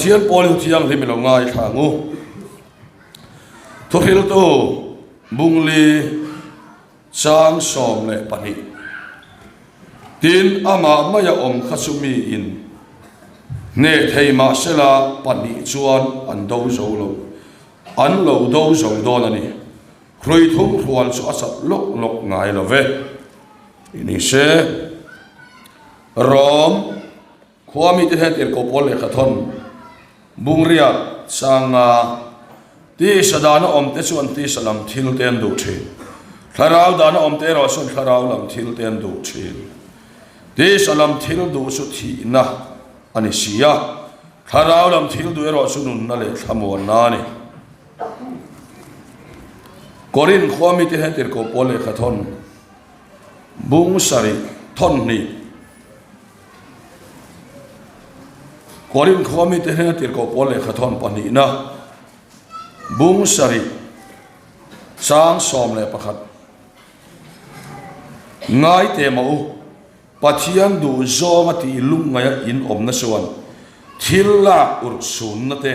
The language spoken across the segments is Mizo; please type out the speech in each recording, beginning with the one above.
Pathian pawl hi thianghlim i lo ngaithla ang u. Thuhriltu Bungli chang 12 Tin, amah maia awm kha chu miin hneh thei mah sela pahnih chuan an do zo lo, an lo do zo dawn a ni. Hrui thum hrual chu a chat lawk lawk ngai lo ve. Tih ni se, Rom khua mite hian tirhkoh pawl lehkha thawn Bungriat Sanga tisa dana awmte chuan tisa lam thil te an duh thin. Thlarau dana awmte erawh chuan thlarau lam thil te an duh thin. Tisa lam thil duh chu thihna a ni si a, thlarau lam thil duh erawh chu nunna leh thlamuanna a ni. Korin khua mite hian tirhkoh pawl lehkha thawn bung sarih thawn hnih. Korin khua mite hnena tirhkoh pawl lehkha thawn pahnihna bung sarih chang 11 Ngai teh mah u, Pathian duh zawnga tih lungngaia in awmna chuan thil lak urh sunna te,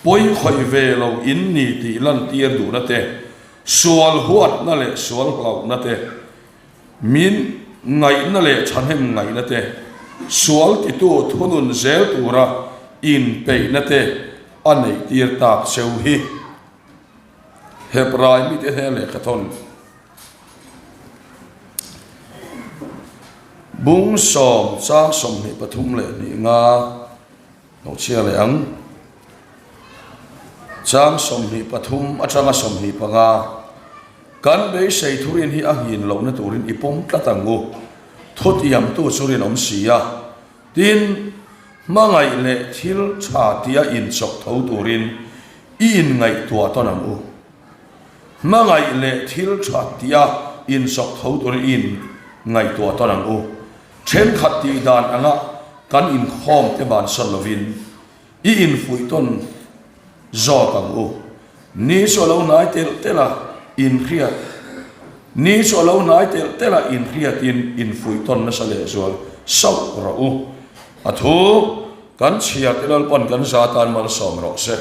pawi khawih ve lo in ni tih lantir duhna te, sual huatna leh sual hlauhna te, Min ngaihna leh thahnem ngaihna te, sual titu thunun zel tura inpeihna te a neihtir tak cheu hi. Hebrai mite hnen lehkha thawn bung sawm chang 23 leh hnih nga lo chhiar leh ang. Chang 23 atanga 25 Kan beisei thurin hi a nghin lohna turin i pawm tlat ang u. Thutiamtu chu rinawm si a. Tin, hmangaih leh thil tha tia inchawk tho turin i inngaihtuah tawn ang u. Hmangaih leh thil tha tia inchawk tho turin i inngaihtuah tawn ang u. Thenkhat tih dan anga kan inkhawm te bansan lovin i infuih tawn zawk ang u. Ni chu a lo hnai telh telh a, inhriat Ni chu a lo hnai telh telh a, inhriatin infuih tawn nasa lehzual sauh rawh u. A thu kan chhiar te Lalpan kan za tan malsawm rawh se.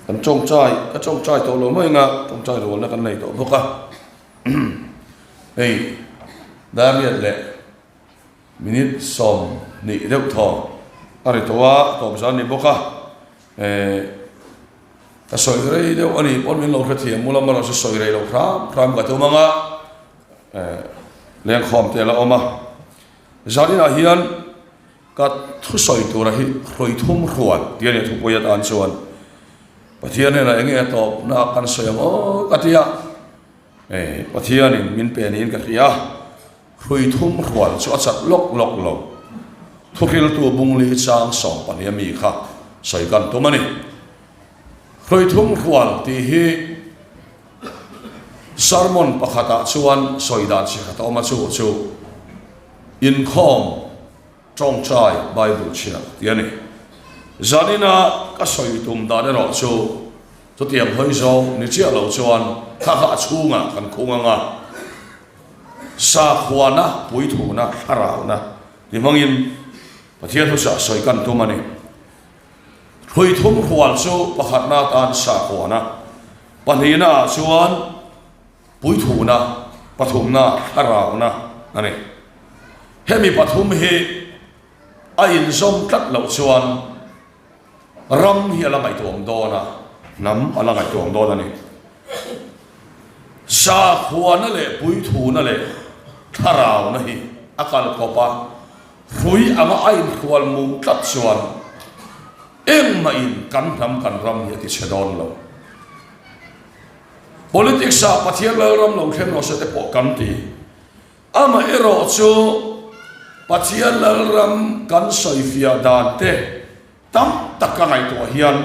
Kan tawngtai, ka tawngtai tawh lo mai anga tawngtai rualna kan nei tawh bawk a. Hei Dariat leh minute 20 deuh thaw a ri tawh a, tawp zan ni bawk a, eh ka sawi rei deuh a ni pawn min lo hrethiam mul a, amaherawhchu sawi rei lo hram hram ka tum ang a, eh lengkhawm te a la awm a, zaninah hian ka thusawi tura hi hrui thum hrual tih a ni a thupui atan chuan Pathian hnenah eng nge a tawpna kan sawi ang aw ka ti a. Hei Pathianin min pe niin ka hria, hrui thum hrual chu a chat lawk lawk lo. Thuhriltu bungli chang 14 a mi kha sawi kan tum a ni. Hrui thum hrual tih hi sermon pakhatah chuan sawi dan chi khat a awm a, chu chu inkhawm tawngtai Bible chhiar tih a ni. Zanina ka sawi tum dan erawh chu Chutiang hawi zawng ni chiah lo chuan thla kha a chhungah kan khung ang a, sakhuana, puithuna, thlarauna ti hmangin Pathian hnuchah sawi kan tum a ni. Hrui thum hrual chu pakhatna atan sakhuana, pahnihnaah chuan puithuna, pathumna thlarauna a ni. Hemi pathum hi a inzawm tlat loh chuan Ram hi a la ngaihtuah dawn a, hnam a la ngaihtuah dawn a ni. Sakhuana leh puithuna leh thlarauna hi a kal kawp a, hrui anga a inhrual mum tlat chuan engmahin kan hnam kan ram hi a tichhe dawn lo. Politics ah Pathian Lalram lo thleng rawh se te pawh kan ti. Amaherawh chu Pathian Lalram kan sawifiah dan te tam tak ka ngaihtuah hian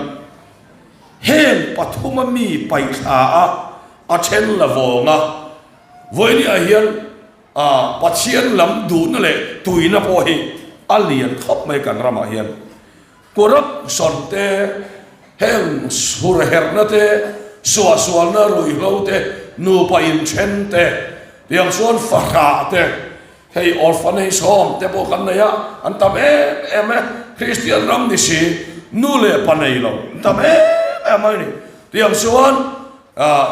heng pathuma mi paihthla a a then la vawng a, vawinia hian a Pathian lam duhna leh tuina pawh hi a lian khawp mai kan ramah hian. Corruption te, heng hurherhna te, suahsualna ruihhlo te, nupa inthen te, tiang chuan fahrah te, hei orphanage home te pawh kan nei a, an tam em em e. Kristian ram ni si, nu leh pa nei lo an tam em em mai a ni. Tiang chuan ah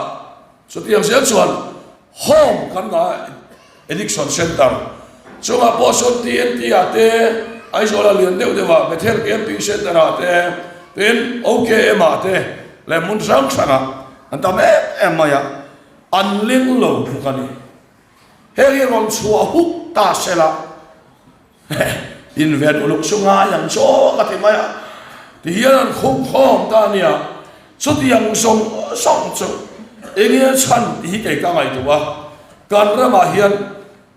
chutiang zel chuan home kan ngah a, addiction center chungah pawh sawn TNT ah te, Aizawl ah lian deuh deuh ah Bethel camping center ah te, tin OKM ah te leh hmun hrang hrang ah an tam em em mai a, an ling lo tluk a ni. Heng hi rawn chhuah huk ta se la, inven uluk chu ngai ang chu aw ka ti mai a, ti hian an khum khawm ta a nia, chutiang zawng zawng chu eng nge chhan tih hi kei ka ngaihtuah a, kan ramah hian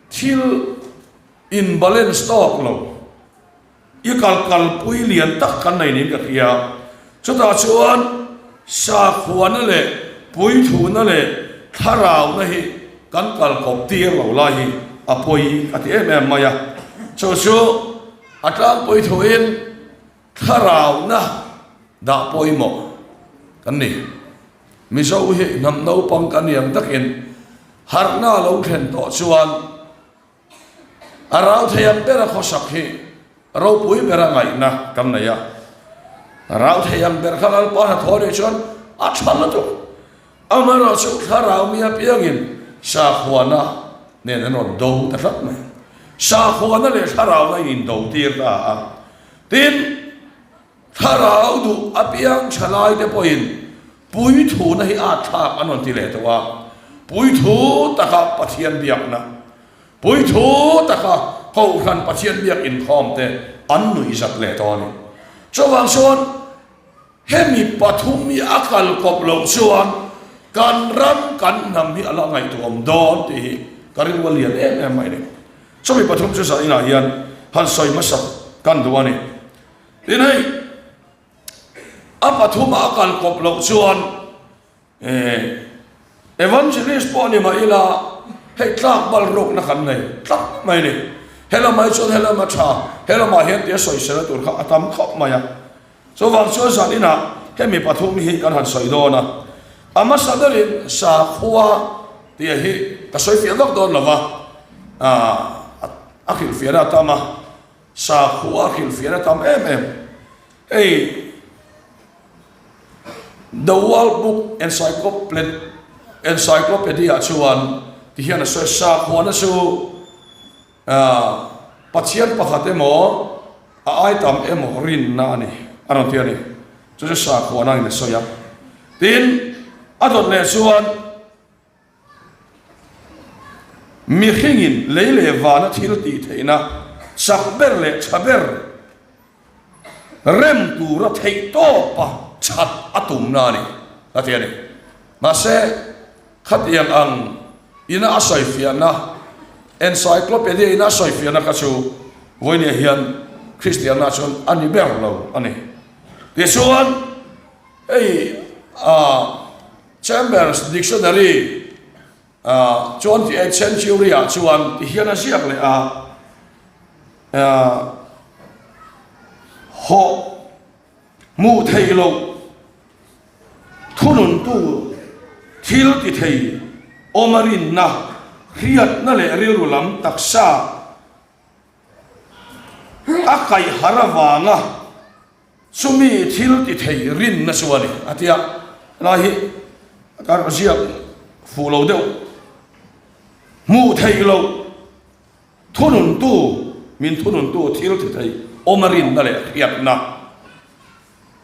thil in balance tawk lo. I kal kalpui lian tak kan nei niin ka hria. Chutah chuan sakhuana leh puithuna leh thlarauna hi kan kal kawp tir lo lai hi a pawi ka ti em em mai a. Chu chu a tlangpui thuin thlarauna dah pawimawh kan ni. Mizo hi hnam naupang kan ni ang takin harhna lo thlen tawh chuan A rau thei ang bera khawsak hi ropui bera ngaihna kan nei a. A rau thei ang ber kha Lalpa hnathawh nih chuan a tha lutuk. Amaherawhchu thlarau mi apiangin sakhuana nen an rawn do ta tlat mai. Sakhuana leh thlarauna in indo tir ta a. Tin, Thlarau duh apiang thalaite pawhin puithuna hi a thlak an rawn ti leh tawh a, puithu taka Pathian biakna, puithu taka Kohhran Pathian biak inkhawm te an nuihzat leh tawh a ni. Chuvang chuan hemi pathum hi a kal kawp loh chuan kan ram kan hnam hi a la ngaihtuahawm dawn tih hi ka rilru a lian em em mai a ni. Chumi pathum chu zaninah hian han sawi hmasak kan duh a ni. Tin hei, a pathuma a kal kawp loh chuan Evangelist pawh ni mah ila hei tlak bal rukna kan nei tlat mai a ni. Helamah hi chuan helam a tha, helamah hian tia sawisela tur kha a tam khawp mai a. Chuvang chuan zan inah hemi pathum hi kan han sawi dawn a. A hmasa berin sakhua tih hi ka sawi fiah vak dawn lo va, a hrilhfiahna a tam a. Sakhua hrilhfiahna tam em em. Hei The World Book Encyclopedia chuan ti hian a sawi, Sakhuana chu Pathian pakhat emaw a ai tam emaw rinna a ni a rawn ti a ni. Chu chu sakhuana in a sawi a. Tin, a dawt leh chuan Mihringin lei leh vana thil tih theihna chak ber leh tha ber rem tura theih tawpa that a tumna a ni, a ti a ni. Mahse, khatiang ang ina a sawifiahna, encyclopedia ina a sawifiahna kha chu vawinia hian Kristianna chuan a ni ber lo a ni. Tichuan, hei ah. Chambers Dictionary chuan ti eighth century ah chuan ti hian a ziak leh a, hawh hmuh theih loh thununtu thil ti thei awm a rinna, hriatna leh rilru lam taksa a kaihhar avanga Chumi thil ti thei rinna chu a ni, a ti a. Helai hi ka ziak fuh lo deuh. Hmuh theih loh thununtu, min thununtu thil ti thei awm a rinna leh hriatna.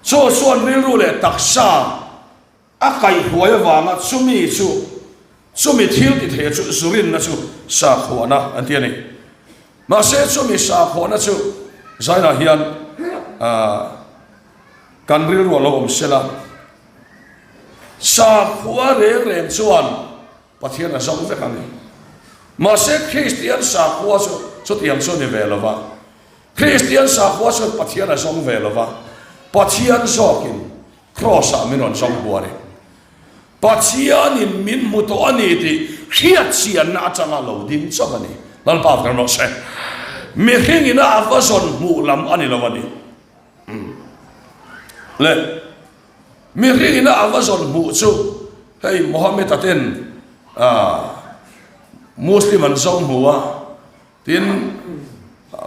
Chaw chuan rilru leh taksa A kaihhruai avanga chumi chu, chumi thil ti thei chu zurinna chu sakhuana an ti a ni. Mahse chumi sakhuana chu zainah hian kan rilru a lo awm sela, sakhua reng reng chuan Pathian a zawng vek a ni. Mahse Kristian sakhua chu chutiang chu a ni ve lo va. Kristian sakhua chuan Pathian a zawng ve lo va, Pathian zawkin Kraws-ah min rawn zawng hmu a ni. Pathianin min hmu tawh a ni tih hriatchianna atanga lo ding chauh a ni. Lalpa kan rawh se. Mihringin a va zawn hmuh lam a ni lo a ni. Le mihringin a va zawn hmuh chu hei Mohammed-a ten Muslim an zawng hmu a, tin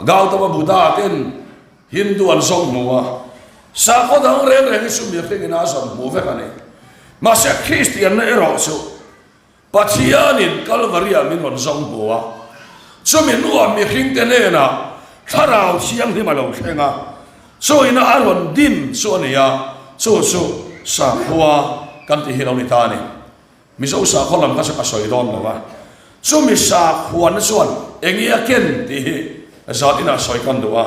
Gautama Buddha ten. Hindu an zawng hmu a, sakhaw dang reng reng hi chu mihringin a zawn hmu vek a ni. Mahse Kristianna erawh chu Pathianin Kalvaria min rawn zawng hmu a, chumi hnuah mihringte hnenah Thlarau Thianghlim a lo thleng a, chawina a rawn din chu a ni a, chu chu sakhua kan tih hi lo ni ta a ni. Mizo sakhaw lam kha chu ka sawi dawn lo a, chumi sakhuana chuan eng nge a ken tih hi zat inah sawi kan duh a,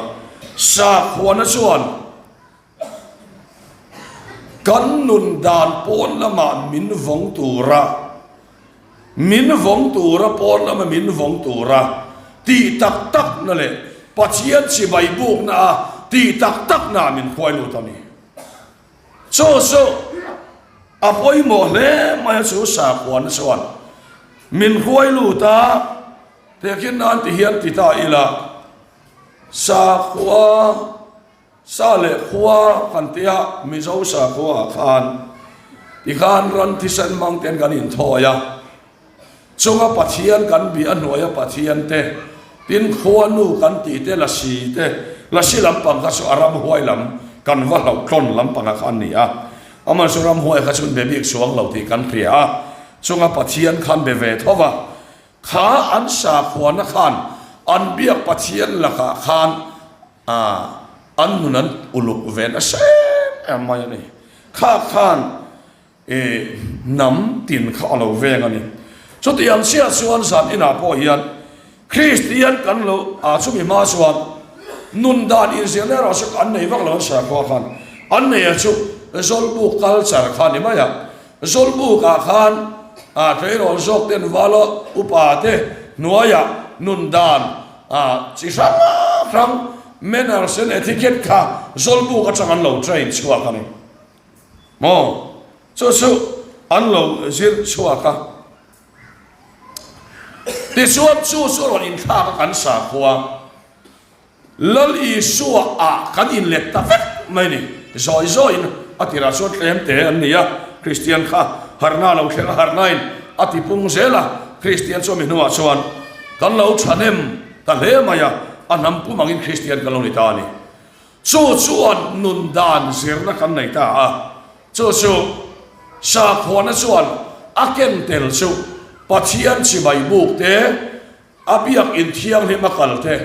sakhuana chuan kan nun dan pawn lamah min vawng tura, min vawng tura pawn lama min vawng tura tih tak tak na leh Pathian chibai bukna a tih tak tak na min hruai lut a ni. Chu chu a pawimawh hle mai a, chu sakhuana chuan min hruai lut a, tehkhin nan ti hian ti ta ila, sakhua, sa leh khua kan tia Mizo sakhua ah khan tikhan ran thisen hmang ten kan inthawi a, Chunga Pathian kan bih a hnuaia Pathian te, tin khuanu kan tih te, lasi te, lasi lampang kha chu a ramhuai lam kan va hlauh tlawn lampanga kha an ni a, amah chu ramhuai kha chu an be bik chuang lo tih kan hria a, chunga Pathian khan be ve tho va, kha an sakhuana khan an biak Pathian lakah khan an nun an uluk ve nasa em em mai a ni, kha khan I hnam tin kha a lo veng a ni. Chutiang chiah chuan zan inah pawh hian Kristian kan lo ah chumi hma chuan nun dan inzirna erawh chu an nei vak lo an sakhua khan an nei a chu Zawlbuk culture kha a ni mai a. Zawlbuk ah khan ah tleirawl zawk ten vala upa te hnuaiah nun dan ah chi hrang hrang manners and etiquette kha Zawlbuk atang an lo train chhuak a ni. Maw? Chu chu an lo zir chhuak a. Tichuan chu chu rawn inthlak a kan sakhua Lal Isua ah kan inlet ta vek mai ni. Zawi zawiin a tirah chuan tlem te an ni a, Kristian kha harna lo thleng a, harnain a ti pung zel a, Kristian chu ami hnuah chuan kan lo thahnem ta hle mai a, a hnam pum angin Kristian kan lo ni ta a ni. Chu chuan nun dan zirna kan nei ta a, chu chu sakhuana chuan a ken tel chu Pathian chibai buk te, a biakin thianghlim a kal te,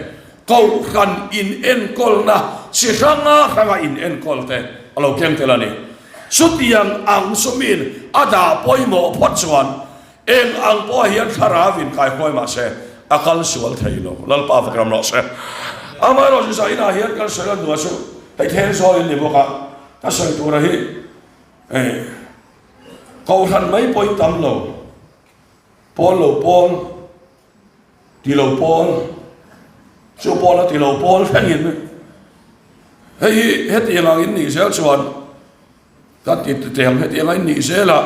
kohhran in enkawlna chi hranga hranga in enkawl te a lo keng tel a ni. Chutiang ang chu min a dah pawimawh phawt chuan Eng ang pawh hian thlarau in kai huai mah se, a kal sual thei lo. Lalpa fak ram rawh se. Amaherawh chu zainah hian kan sawi lan duh a chu, hei then zawl in ni bawk a, ka sawi tura hi hei kohhran mai pawhin tam lo, pawl lo pawl, ti lo pawl, chu pawl a ti lo pawl thlengin hei hi hetiang ang in nih zel chuan kan ti teng hetiang ang in nih zel a,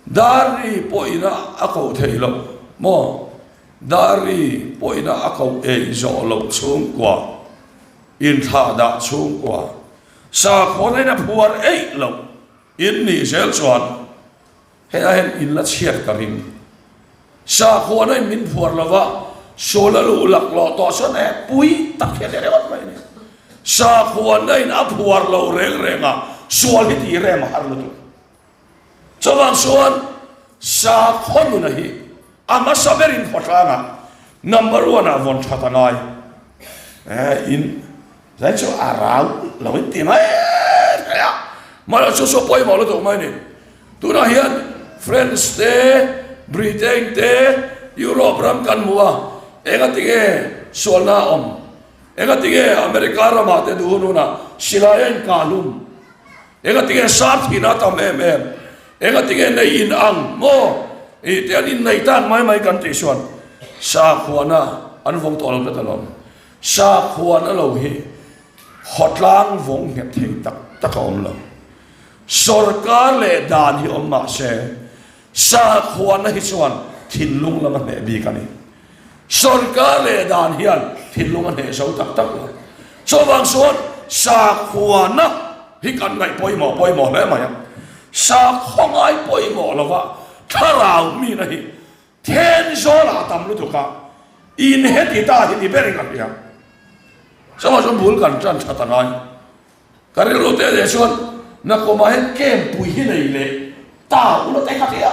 Dari pawhina a koh theih loh maw? Dari pawhina a koh ei zawh loh chhungkua, inthlahdah chhungkua, sakhuanain a phuar eih loh in nih zel chuan heta hian in la chhiat ka ring. Sakhuanain min phuar lo va, sual a luh laklawh tawh chuan e pui tak hian i ringawt mai a ni. Sakhuanain a phuar loh reng reng a, sual hi tih rem a har lutuk. Chuvang chuan sakhaw nuna hi a hmasa berin khawtlangah number one ah vawn that a ngai. Eh, in zai chu a rau lo in ti mai thei a, mahse chu chu pawimawh lutuk mai ni. Tunah hian France te, Britain te, Europe ram kan hmu a, engatinge sualna a awm? Engatinge America ramah te duh hun hunah silai a inkahlum? Engatinge sar thihna a tam em em? Engatinge nei in ang maw? Ih te an inneih tak mai mai kan tih chuan sakhuana an vawng tawh lo tlat alawm. Sakhuana lo hi khawtlang vawng nghet thei tak tak a awm lo. Sorkar leh dan hi awm mah se sakhuana hi chuan thinlung lam a hneh bik a ni. Sorkar leh dan hian thinlung a hneh zo tak tak lo. Chuvang chuan sakhuana hi kan ngaih pawimawh pawimawh hle mai a. Sakhaw ngai pawimawh lova thlarau mina hi then zawlah a tam lutuk a, in heti ta hi ni berin a hria. Chuvang chuan bul kan tan that a ngai. Ka rilru te leh chuan nakumah hian camp pui hi nei leh ta ula te kha tia.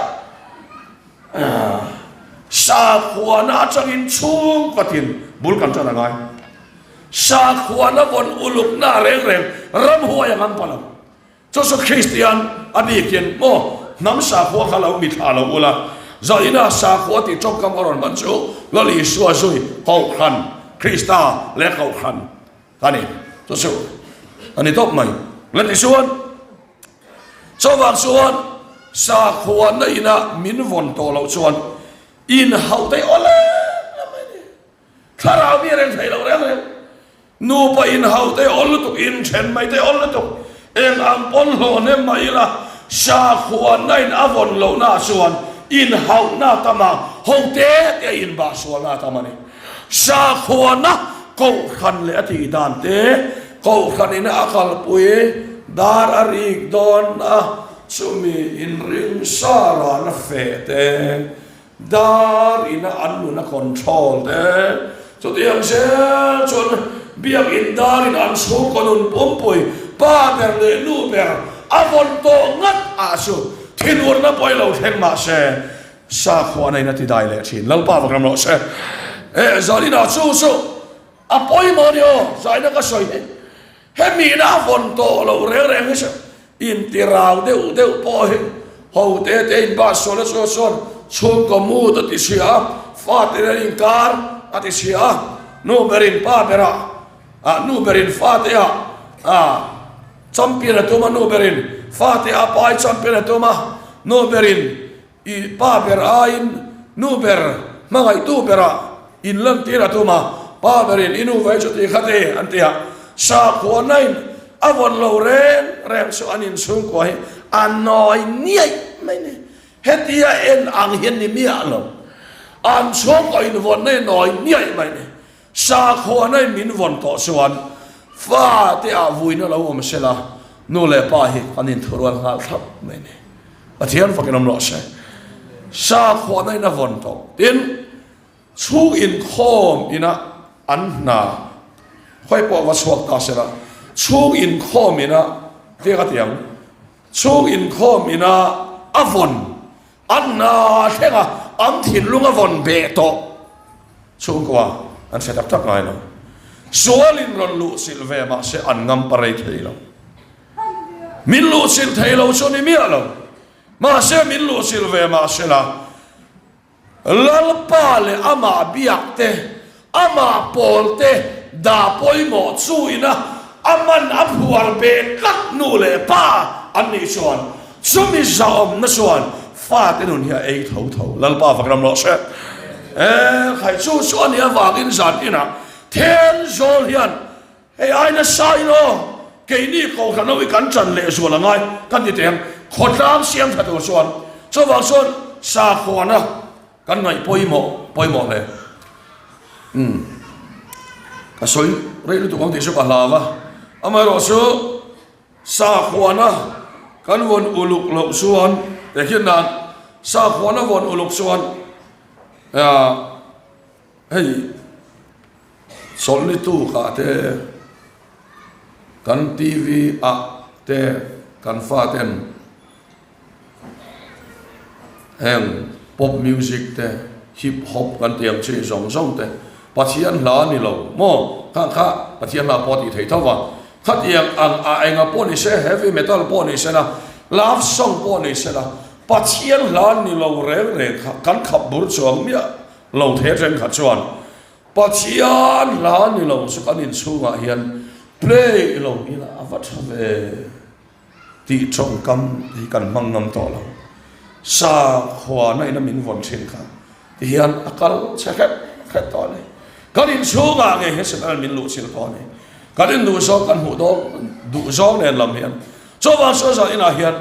Sakhuana atangin chhungkatin bul kan tan a ngai. Sakhuana vawn ulukna reng reng ramhuai ang an pa lo. Chu chu Kristian a bikin maw hnam sakhua kha lo mithla lo ula, Zaina sakhua tih tawngkam a rawn hman chu Lal Isua zui Kohhran, Krista leh Kohhran a ni. Chu chu a ni tawp mai. La ti chuan, chuvang chuan sakhua na ina min vawn tawh loh chuan inhauh daih aw lem lem mai a ni. Thlarau mi a reng thei lo reng reng. Nupa inhau te awl lutuk, inthen mai te awl lutuk, eng ang pawn hlawh hnem mah ila, sakhuanna in a vawn lohna ah chuan inhauhna a tam a, ho te te a inbah sualna a tam a ni. Sakhuanna kohhran leh a tih dan te, kohhran ina a kalpui dar a rik dawn a, chumi inring sa rana feh te, Dar ina an nun a control te, chutiang zel chuan biakin dar in an chhungkaw nun pumpui pa ber leh nu ber a vawn tawh ngat ah chu thinurna pawi lo thleng mah se sakhuana in a ti dai leh thin. Lalpa vak ram rawh se. Eh Zalina chu chu a pawimawh a ni aw, zaina ka sawi hi. Hemi ina a vawn tawh loh reng reng hi chu intirau deuh deuh pawh hi ho te te in bus sual a chuan chuan chhungkaw mood a ti chhia a, fate nen inkar a ti chhia a, nu berin pa berah ah nu berin fate ah ah champion a tum a, nu berin fate ah pai champion a tum a, nu berin I pa ber aiin nu ber hmangaihtu berah in lantir a tum a, pa berin i nu vai chu ti kha te an ti a, sakhuanain a vawn lo reng reng chu an inchhungkua hi a nawi niaih mai ni. Hetia en ang hian ni miah lo, an chhungkaw invawnna hi nawi niaih mai ni. Sakhuanain min vawn tawh chuan fate ah vuina lo awm sela, nu leh pa hi kan inthurual nghal thlap mai ni. Pathian fakin awm rawh se. Sakhuanain a vawn tawh. Tin, chhung inkhawm ina an hna khawi pawh va chhuak ta sela, chhung inkhawm ina tia ka ti ang, chhung inkhawm ina a vawn An hna thlenga an thinlung a vawn beh tawh chhungkua an hre tak tak ngai lo. Sualin rawn luhchilh ve mah se an ngam pa rei thei lo. Min luhchilh thei lo chu ni miah lo. Mahse min luhchilh ve mah se la Lalpa leh amah biak te, amah pawl te dah pawimawh chu ina a man a phuar beh tlat nu leh pa an nih chuan chumi zahawmna chuan fate nun hi a ei tho tho. Lalpa fak ram rawh se. E khai chu chu a nih avangin zan inah then zawl hian Hei ai nasa in aw, keini kohhran ho hi kan chan leh zual a ngai kan ti teh ang, khawtlang siam tha tur chuan chuvang chuan sakhuana kan ngaih pawimawh pawimawh hle. Umm ka sawi rei lutuk ang tih chu ka hlau a, amaherawh chu sakhuana kan vawn uluk loh chuan tehkhin nan sakhuana vawn uluk chuan ah hei Chawlhni tukah te, kan TV ah te kan faten heng pop music te, hip hop kan tih ang chi zawng zawng te Pathian hla a ni lo maw? Kha kha Pathian hla pawh a tih theih tho va, khatiang ang a enga pawh ni se, heavy metal pawh ni se la, love song pawh ni se la, Pathian hla ni lo reng reng kha kan khap bur chuang miah lo the thenkhat chuan Pathian hla ni lo chu kan inchhungah hian play lo ila a va tha ve tih tawngkam hi kan hmang ngam tawh lo. Sakhuana ina min vawn thin kha ti hian a kal chhe hret hret tawh a ni. Kan inchhungah ngei hian Satan min luh chilh tawh a ni. Kan induhzawng kan hmuh dawn duhzawng nen lam hian chuvang sawi zan inah hian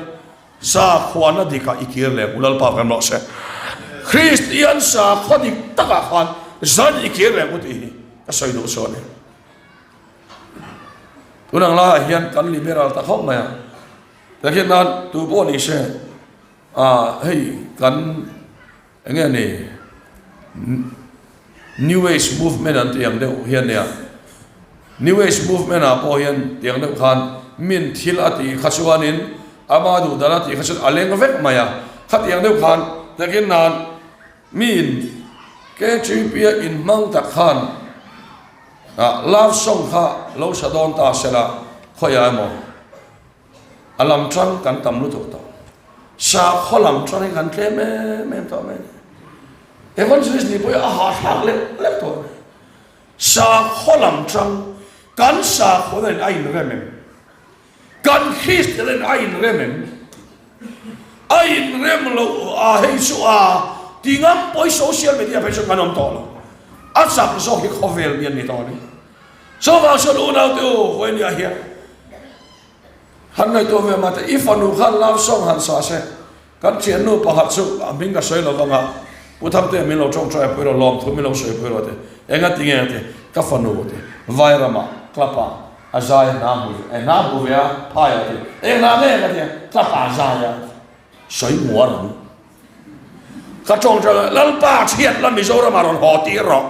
Sakhuana dikah i kir leh u Lalpa kan rawh se. Kristian sakhua dik takah khan zan i kir leh u tih hi ka sawi duh chu a ni. Tun ang laiah hian kan liberal ta khawp mai a. Takhian nan tu pawh ni se ah hei kan eng nge ni New Age movement an tih ang deuh hian nia. New Age movement ah pawh hian tiang deuh khan min thil a tih kha chuanin ama duh dan a tih kha chuan a leng vek mai a, khatiang deuh khan takin nan miin KGP a inhmang tak khan ah love song kha lo sa dawn ta sela khawiah emaw a lam tang kan tam lutuk tawh. Sakhaw lam tang hi kan tlem em em tawh mai a ni. Evangelist nih pawh hi a hahthlak lek lek tawh mai. Sakhaw lam tang kan sakhaw nen a inrem em? Kan Kristian nen a inrem em? A inrem lo a hei chu a ti ngam pawh hi social media phei chuan kan awm tawh lo. A chak zawk hi khawvel mi an ni tawh a ni. Chuvang chuan unaute u vawinia hian han ngaihtuah ve mah teh i fanu khan love song han sa se kan thiannu pakhat chu a hming ka sawi lo vanga Pu Thangtea min lo tawngtai pui rawh lawmthu min lo sawi pui rawh te enga ti nge te ka fanu te Vairamah club ah a zai a hna hmu ve hna hmu ve a phai ah te eng hna nge ka tia club ah a zai a sawi muar ang ka tawngtai Lalpa chhiat la Mizoramah rawn haw tir rawh.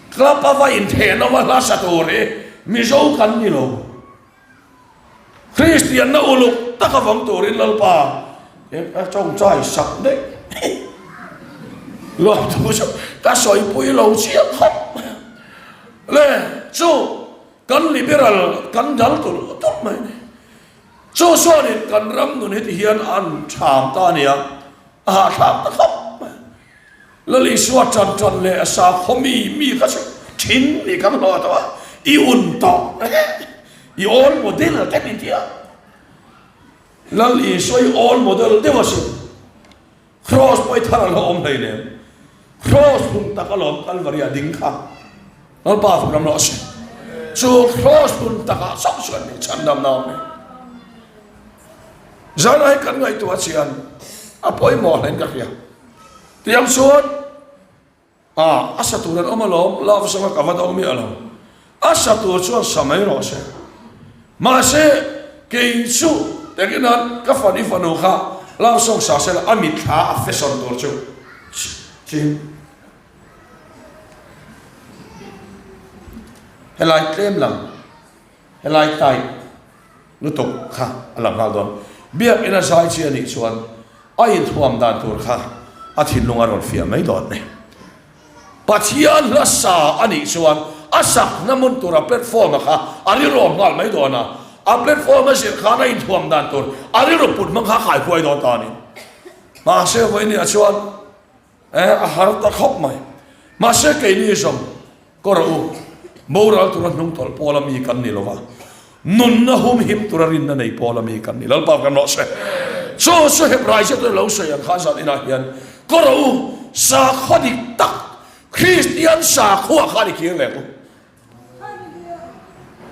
Club a va inthehna va hlasa tur hi Mizo kan ni lo. Kristianna uluk tak avang turin Lalpa a tawngtai sak daih. Lawmthu chu ka sawipui lo chiah khawp. Le chu kan liberal kan dal tulh tulh mai ni. Chu chuanin kan ram nun heti hian an ṭham ta a nia, a hahthlak ta khawp mai. Lal Isua ṭan ṭan leh a sakhaw mi mi kha chu ṭhin nih kan hlawh tawh a, i un tawh i awl model te min ti a. Lal Isua i awl model deuh asin. Kraws pawh i thar a hlawh awm hlei nem. Kraws hmun tak alawm Kalvari a ding kha. Lalpa fak ram rawh se. Chu kraws hmun takah chauh chuan min chhandam na awm e. Zana hi kan ngaihtuah chian a pawimawh hlein ka hria. Tiang chuan a a sa tur an awm alawm, love song a ka va dawng miah lo. A sa tur chuan sa mai rawh se. Mahse kei chu engin nan ka fani fanu kha love song sa sela a mitthla a fashion tur chu ching. Helai tlem lam helai tight lutuk kha a lang nghal dawn. Biakinn a zai chi a nih chuan a inthuam dan tur kha a thinlung a rawn fiah mai dawn a ni. Pathian hla sa a nih chuan a sakna hmun tura platform a kha a rilru nghal mai dawn a, a platform a zir khan a inthuam dan tur a rilru put hmang kha a khaihuai dawn ta a ni. Mahse vawiin ah chuan Eh, a har ta khawp mai. Mahse keini zawng kawr a u, boral tura hnung tawlh pawl a mi kan ni lo va, nunna hum him tura rinna nei pawl a mi kan ni. Lalpa kan rawh se. Chu chu Hebrai ziaktu lo sawi ang kha zan inah hian kawr a u, sakhua dik tak, Kristian sakhua khan i kir leh u.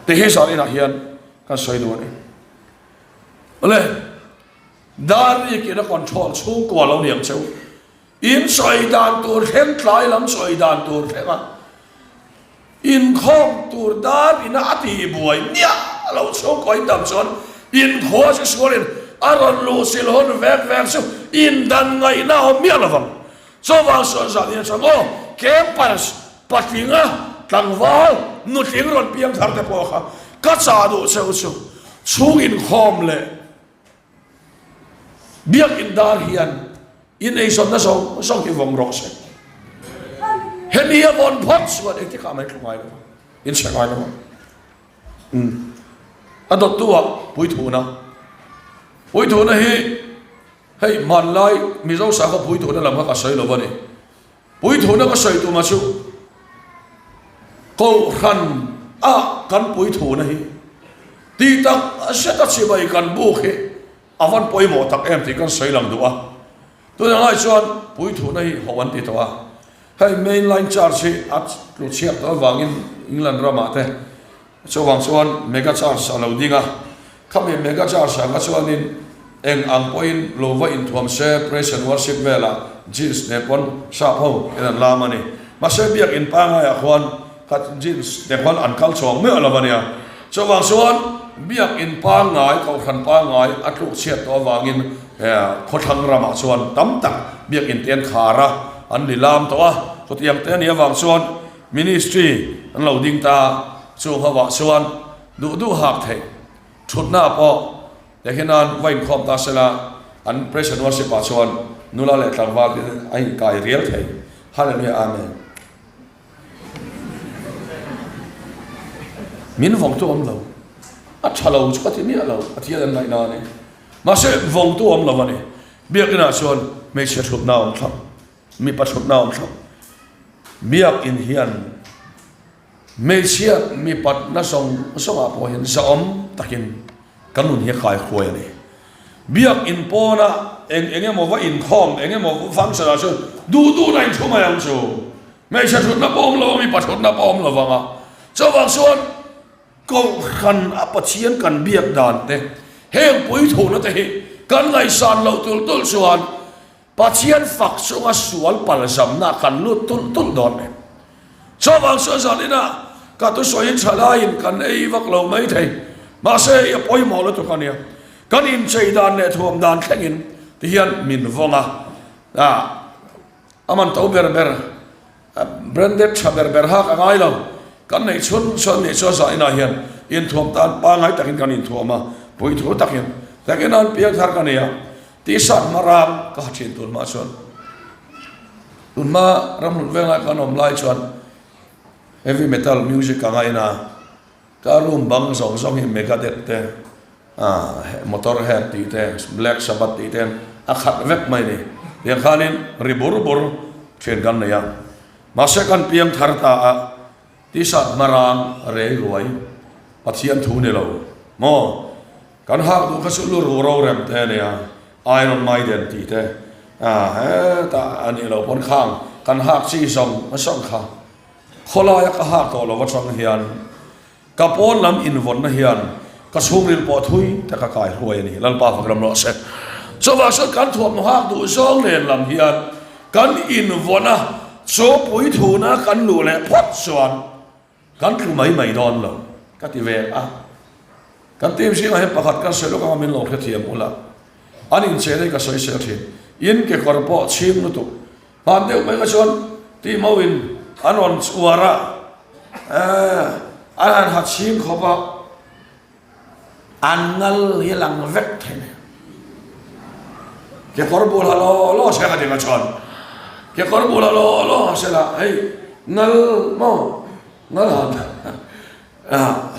Ti hi zan inah hian kan sawi duh a ni. Awle. Dar rik in a control chhungkua lo niang cheu. In sawi dan tur thleng tlai lam sawi dan tur thleng a inkhawm tur dar ina a tih buai miah lo chhungkua in dam chuan inkhua chu sual in a rawn luh sil hun vek vek chu in dan ngaihna a awm miah lovang. Chuvang suan zan in chuan aw campers patlinga tlangval nutling rawn piang thar te pawh kha ka chah duh cheu chu chhung inkhawm leh Biakinn dar hian in eizawnna zawng zawng hi vawng rawh se. Hemi a vawn phawt chuan engtikah mai thu ngai lo ang, in hre ngai lo ang. Umm. A dawttu ah Puithuna. Puithuna hi hei hmanlai Mizo sakhaw Puithuna lam kha ka sawi lo a ni. Puithuna ka sawi tuma chu Kohhran ah kan puithuna hi tih tak zet a chibai kan buk hi a van pawimawh tak em tih kan sawi lang duh a. Tunah ngai chuan puithuna hi ho an ti tawh a, hei mainline church hi a tlu chhiak tawh avangin England ramah te Chuvang chuan mega church a lo ding a, khami mega church ah kha chuanin eng ang pawhin lo va inthuam se praise and worship velah jeans nen pawn sap ho in an lam a ni. Mahse biakin pangaiah khuan kha jeans nen khuan an kal chhuak miah lo a nia. Chuvang chuan biakin pangngai, kohhran pangngai a tluk chhiat tawh avangin khawthlang ramah chuan tam tak biakin te an khar a, an li lam tawh a, chutiang te a nih avang chuan Ministry. an lo ding ta a, chung hovah chuan duh duh hak theih thutna pawh Tehkhin nan va inkhawm ta sela, an Praise and Worship ah chuan nula leh tlangval te a inkai rial thei. Hallelujah Amen. Min vawngtu awm lo. A tha lo chu ka ti miah lo, Pathian an ngaihna a ni. Mahse vawngtu awm lo a ni. Biakinah chuan hmeichhe thutna awm thlap, mipa thutna awm thlap. Biakin hian Hmeichhia mipatna zawng zawngah pawh hian zahawm takin kan nun hi a kaihruai a ni. Biakin pawna eng eng emaw va inkhawm, eng emaw function ah chuan duh duhna in thu mai ang chu. Hmeichhe thutna pawh awm lo a, mipa thutna pawh awm lo vang a. Chuvang chuan Kohhran a Pathian kan biak dan te, heng puithuhna te hi kan ngaihsan loh tulh tulh chuan Pathian fak chunga sual palzamna kan lut tulh tulh dawn em? Chuvang chuan zaninah ka thusawiin thalaiin kan ei vak lo mai thei. Mahse hei a pawimawh lutuk a nia. Kan inchei dan leh thuam dan thlengin ti hian min vawng a, a man to ber ber Branded tha ber ber hak a ngai lo. Kan neih chhun chhun nih chuan zaninah hian inthuam tan pangngai takin kan inthuam a, puithu takin takin an piang thar ka ni a, t-shirt hma ram ka ha thin tun hma chuan. Tun hma ramhlun venglai kan awm lai chuan heavy metal music ka ngaina a, ka room bang zawng zawng hi Megadeth te, motor head tih te, Black Sabbath tih te a khat vek mai a ni. Tiang khanin ri bur bur thian kan nei a. Mahse kan piang thar ta a, t-shirt hmarang rei ruai Pathian thu ni lo maw? Kan hak duh kha chu lu ruh rorem te a nia, Iron Maiden tih te hetah a nih loh pawn khang kan hak chi zawng zawng kha khawlaia ka hak tawh lo atang hian Ka pawn lam invawnna hian ka chhungril pawh thui tak a kai hruai a ni. Lalpa fak ram rawh se. Chuvang chuan kan thuamhnaw hak duh zawng nen lam hian kan invawn a, chu puithuna kan luh leh phawt chuan kan tlu mai mai dawn lo ka ti ve a. Kan team zingah hian pakhat kan sawi lawk anga min lo hrethiam ula, an inchei hi ka sawi sel thin. In kekawr pawh chhing lutuk Hman deuh mai kha chuan tih mo in an rawn uar a, an han ha chhing khawp a, an ngal hi a lang vek thei mai. Kekawr bul ha law law se ka ti kha chuan kekawr bul ha law law ha se la hei ngal maw ngal han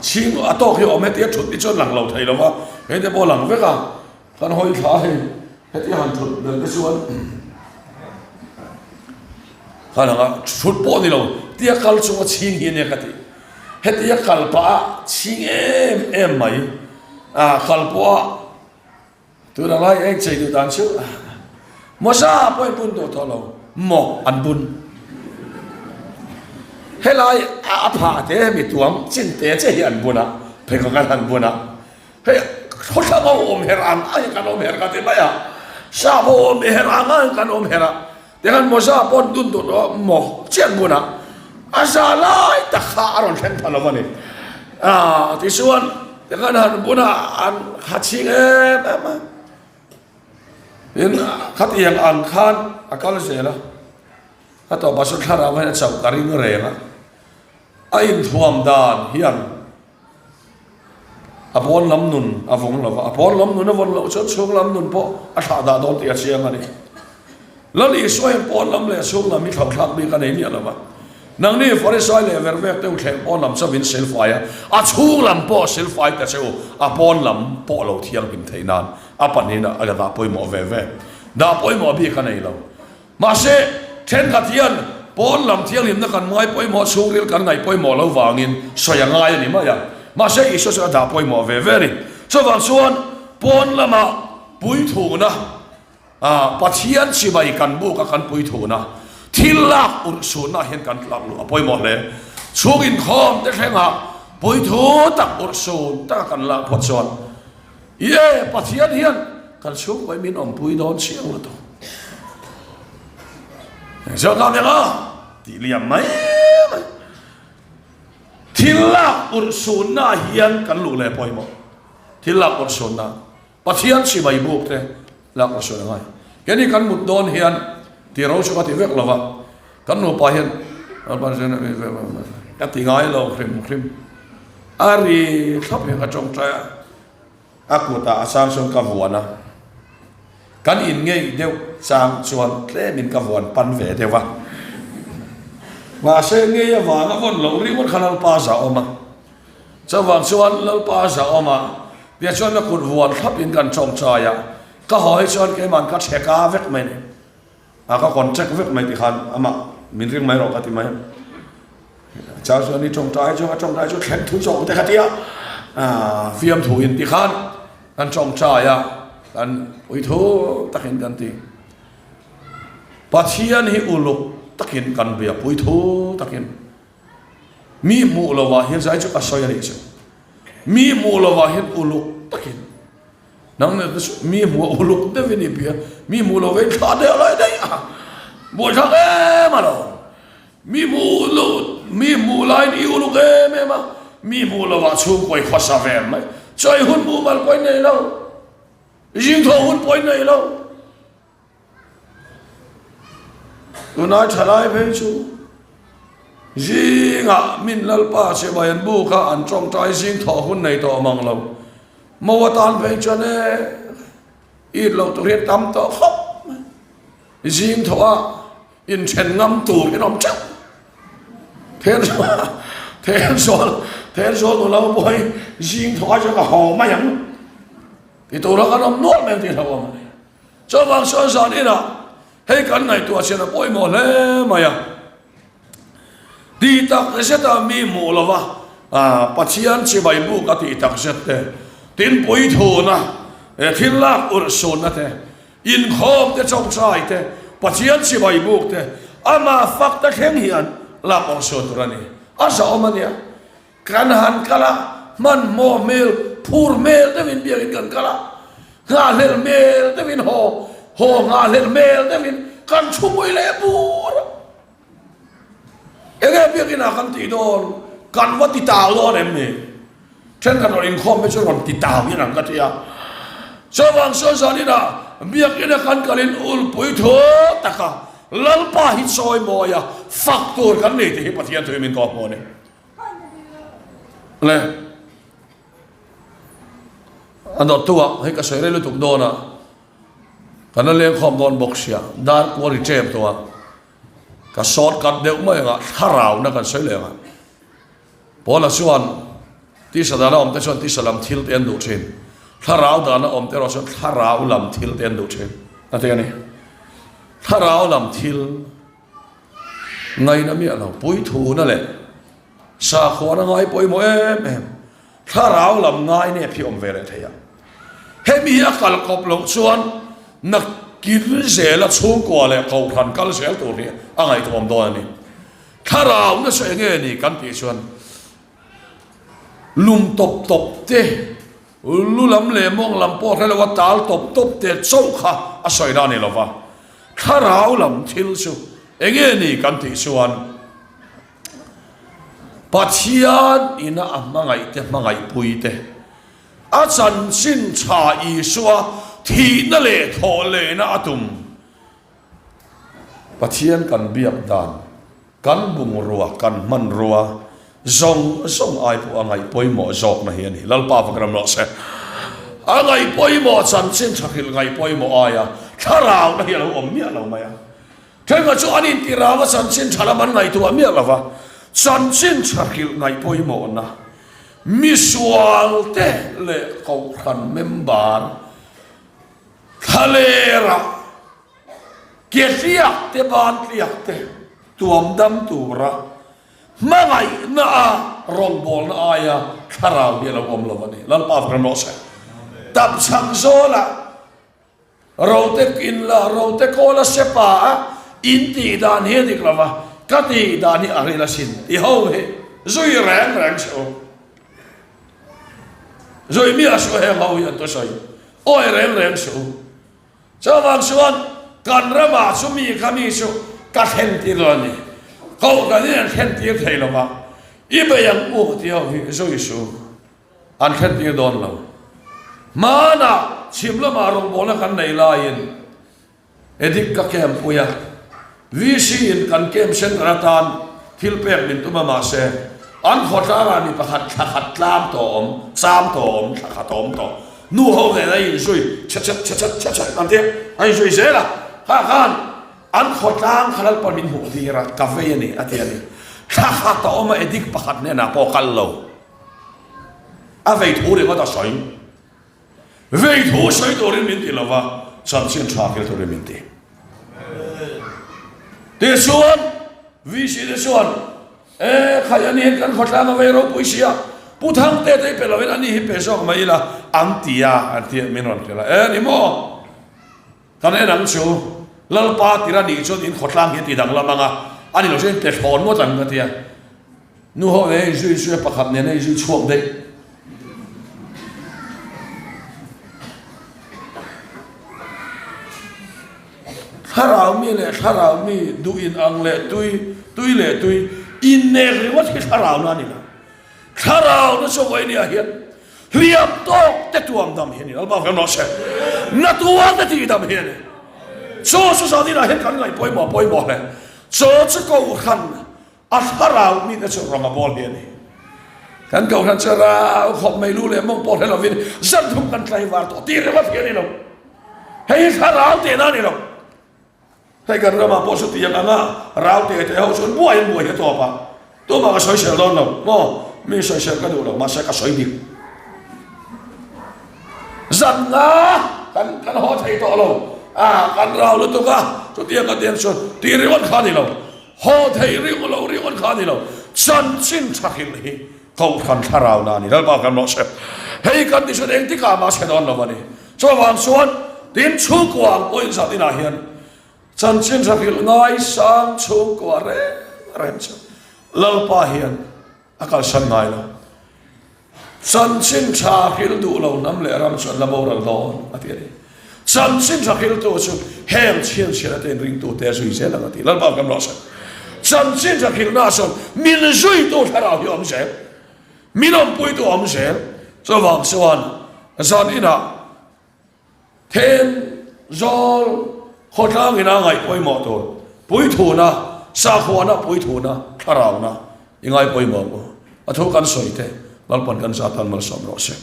chhing a tawk hi awm hetia thut hi chuan lang lo thei lo va, hei te pawh a lang vek a. Kan hawi thla hei, hetia han thut ber te chuan khan anga thut pawh ni lo, tia kal chunga chhing hi ania ka ti. Hetia kal pah a chhing em em mai, a kal pawh a tuna lai eng chei duh dan chu mawza pawh in bun duh tawh lo, maw an bun. Helai a phah te hemi tuam chin te che hi an bun a, pheikhawk an han bun a. Hei khawthlang ho awm her ang ang hi kan awm her ka ti mai a, sap ho awm her ang ang hi kan awm her a, tikhan mawza pawn dun dun rawh maw chian hmunah a za lai tak kha a rawn thleng pha lo a ni. Aaa tichuan tikhan han bunah an ha chhing em em a, tin khatiang ang khan a kal zel a, ka tawpah chuan thlarau hian a chauh ka ring reng a, a inthuam dan hian. A pawn lam nun a vawng lo va, a pawn lam nun a vawn loh chuan chhung lam nun pawh a thlah dah dawn tih a chiang a ni. Lal Isua hian pawn lam leh chhung lam hi thlauhthlak bik a nei miah lo va. Nangni Farisai leh vervek te u thleng pawn lam chauhin silfai a, a chhung lam pawh silfai ta che u, a pawn lam pawh lo thianghlim theih nan a pahnihin a dah pawimawh ve ve. Dah pawimawh bik a nei lo. Mahse, thenkhat hian pawn lam thianghlimna kan ngai pawimawh, chhungril kan ngaih pawimawh lo vangin sawi a ngai a ni mai a. Mahse, Isua chuan a dah pawimawh ve ve a ni. Chuvang chuan pawn lama puithuna, Pathian chibai kan buka kan puithuna, thil lak urh sunna hian kan tlak luh a pawimawh hle. Chhung inkhawm te thlengah puithu tak urh sun taka kan lak phawt chuan, Ie, Pathian hian kan chhungkawi min awmpui dawn chiang lutuk. Engzawk ang eng a? Tih liam mai mai. Thil lak urh sunna hian kan luh leh pawimawh. Thil lak urh sunna. Pathian chibai buk te lak urh sun a ngai. Keini kan mut dawn hian ti ro chu ka ti vek lo va. Kan nupa hian. Ka ti ngai lo hrim hrim. A ri thlap hian ka tawngtai a, a kutah a chang chuan ka vuan a. Kan inngeih deuh chang chuan tlemin ka vuan pan ve deuh a. Mahse ngei avanga vawn loh ringawt kha Lalpa za awm a. Chuvang chuan Lalpa za awm a, tia chuan ka kut vuan thlapin kan tawngtai a. Ka haw hi chuan keiman ka chheka vek mai ni. A ka contact vek mai tikhan amah min ring mai rawh ka ti mai. Chang chuan ni tawngtai chu a tawngtai chu thleng thu chawk te kha tia fiam thu in tikhan kan tawngtai a kan ui thu takin kan ti. Pathian hi uluk takin kan bia pui thu takin mi hmuh lovah hian zai chu ka sawi a nih chu. Mi hmuh lovah hian uluk takin Nang nen te chu mi hmuh a uluk deuh in i bia, mi hmuh lo vein thla deuh lai daih a, buaithlak em a lo. Mi hmuh lo, mi hmuh laiin i uluk em em a, mi hmuh lo ah chhungkawi khawsa ve mai. Chawi hun mumal pawhin nei lo, zingthawh hun pawhin nei lo. Tunai thalai phei chu zingah min Lalpa chibai an buk a, an tawngtai zing thawh hun nei tawh mang lo. Mo atan phei chuan e it loh tur hi a tam tawh khawp mai. Zing thawh a inthen ngam tur hi an awm teuh. Thenzawl thenzawl thenzawl nula pawh hi zing thawh a chuan ka haw mai ang ti tura kan awm nual mai ang tih hlauh awm a ni. Chuvang chuan zan inah hei kan ngaihtuah chian a pawimawh hle mai a. Tih tak zeta mi hmuh lova Pathian chibai buk a tih tak zet te, tinpui thuna thil lak urh sunna te, inkhawm te chawngchai te, Pathian chibai buk te, amah fak te thleng hian lak urh sun tur a ni. A zahawm a nia. Kan han kal a, hmanhmawh hmel, phur hmel deuhin biakin kan kal a, nghahhlelh hmel deuhin haw, haw nghahhlelh hmel deuhin kan thu mui leh bur a. Enge biakin ah kan tih dawn, kan va ti tau dawn em ni? Thenkhat rawn inkhawm hi chu rawn ti tau hian ang ka ti a. Chuvang chuan zanin ah biakin a kan kalin ulpui thu taka Lalpa hi chawi mawi a, fak tur kan nei tih hi Pathian thu hi min kawhhmuh a ni. Le a dawttu ah hei ka sawi rei lutuk dawn a kan la leng khawm dawn bawk sia dar kual ri ṭem tawh a ka short cut deuh mai anga thlarau na kan sawi leh anga Paula chuan tisa dana awm te chuan tisa lam thil te an duh thin thlarau dana awm te erawh chuan thlarau lam thil te an duh thin a ti a ni thlarau lam thil Ngaina miah lo, puithuna leh sakhuana ngai pawimawh em em, thlarau lam ngai nep hi awm ve leh thei a. Hemi hi a kal kawp loh chuan nakin zela chhungkua leh kohhran kal zel tur hi a ngaihtuahawm dawn a ni. Thlarau nasa eng nge ni kan tih chuan lum tawp tawp te, lu lam leh mawng lam pawh hre lo a tal tawp tawp te chauh kha a sawi na a ni lo va. Thlarau lam thil chu eng nge ni kan tih chuan Pathian ina a hmangaih te hmangaihpui te, a chanchin tha Isua thihna leh thawhlehna a tum. Pathian kan biak dan, kan bungrua, kan hmanrua zawng zawng ai pawh a ngaih pawimawh zawkna hi a ni. Lalpa fak ram rawh se. A ngaih pawimawh chanchin tha hrilh ngaih pawimawh aia thlarauna hi a lo awm miah lo mai a. Thenkhat chu an intirau a chanchin tha lam an ngaihtuah miah lo va, chanchin tha hrilh ngaih pawimawhna misualte leh kohhran member Thlalera ke hliak te ban tliak te tuam dam tura hmangaihna a rawngbawlna aia thlarau hi a lo awm lo a ni. Lalpa fak ram rawh se. Tap chhak zawlah rote in la rote kawl a sepa a in tih dan hi a dik lo va, ka tih dan hi a ril asin ti ho hi zui reng reng se u. Zui miah suh heng ho hi an thusawi awi reng reng suh u. Chuvang chuan kan ramah chu mi kha mi chu ka thlen tir lo a ni. Kohhran in an thlen tir thei lo va, i bei ang u ti ho hi zui suh u, an thlen tir dawn lo. Hmanah chhim lamah rawngbawlna kan nei laiin Edik ka camp pui a, VC in kan camp center atan thil pek min tum a mahse. An khawtlangah mi pakhat thla khat tlam tawh awm, cham tawh awm, thla khat awm tawh. Nu ho nen a inzui chhe chhet chhe chhet chhe chhet an ti a, a inzui zel a. Kha khan an khawtlang kha Lalpa min hmuh tir a, ka vei a ni a ti a ni. Thla khat a awm a, edik pakhat hnenah pawh kal lo. A vei thu ringawt a sawi. Vei thu sawi turin min ti lo va, chanchin tha kil turin min ti. Tichuan, VC te chuan, E, khai ani hian kan khawtlang a vei ropui si a, Pu Thangte te hi pe loin ani hi pe zawk mai ila, an ti a, an ti a, min rawn hrilh a. E, ni maw? Kan en ang chu, Lalpa tir a nih chuan in khawtlang hi a ti danglam ang a, a ni lo chuan in pe thlawn ngawt ang ka ti a. Nu ho nen a inzui zui a, pakhat nen a inzui chhuak daih. Thlarau mi leh thlarau mi duh in ang leh tui, tui leh tui innek ringawt hi thlarau na a ni lo. Thlarau na chu vawinia hian hliam tawk te tuam dam hi a ni. Lalpa kan rawh se. Na tuar te tih dam hi a ni. Chaw chu zaninah hian kan ngaih pawimawh pawimawh hle. Chaw chu kohhran a thlarau mite chu rawng a bawl hi a ni. Kan kohhran chu rau khawp mai lu leh mawng pawh hre lovin zan thum kan tlaivar tawh tih ringawt hi a ni lo. Hei hi thlarau tehna a ni lo. Hei kan ramah pawh chutiang anga rau teh teh ho chuan buai an buai hi a tawp a, tumah ka sawisel dawn lo maw? Mi sawisel ka duh lo, mahse ka sawi dik. Zan nga kan kan haw thei tawh lo, a kan rau lutuk a, chutiang ka tiang chuan tih ringawt kha a ni lo, haw thei ringawt lo ringawt kha a ni lo, chanchin tha hrilh hi Kohhran thlarau na a ni. Lalpa kan rawh se. Hei kan ti chuan engtikah mah a chhe dawn lo a ni. Chuvang chuan tin chhungkua ang pawhin zat inah hian chanchin tha hrilh ngaisang chhungkua reng reng chu Lalpa hian a kalsan ngai lo. Chanchin tha hrilh duh lo hnam leh ram chu an la boral dawn a ti a ni. Chanchin tha hriltu chu heng chhianchhiana te inringtute a zui zel ang a ti. Lalpa kan rawh se. Chanchin tha hrilhna chuan min zuitu thlarau hi a awm zel. Min awmpuitu a awm zel. Chuvang chuan zan inah then zawl khawtlang ina ngaih pawimawh tur puithuna, sakhuana puithuna, thlarauna i ngai pawimawh ang u. A thu kan sawi te Lalpan kan zatan malsawm rawh se.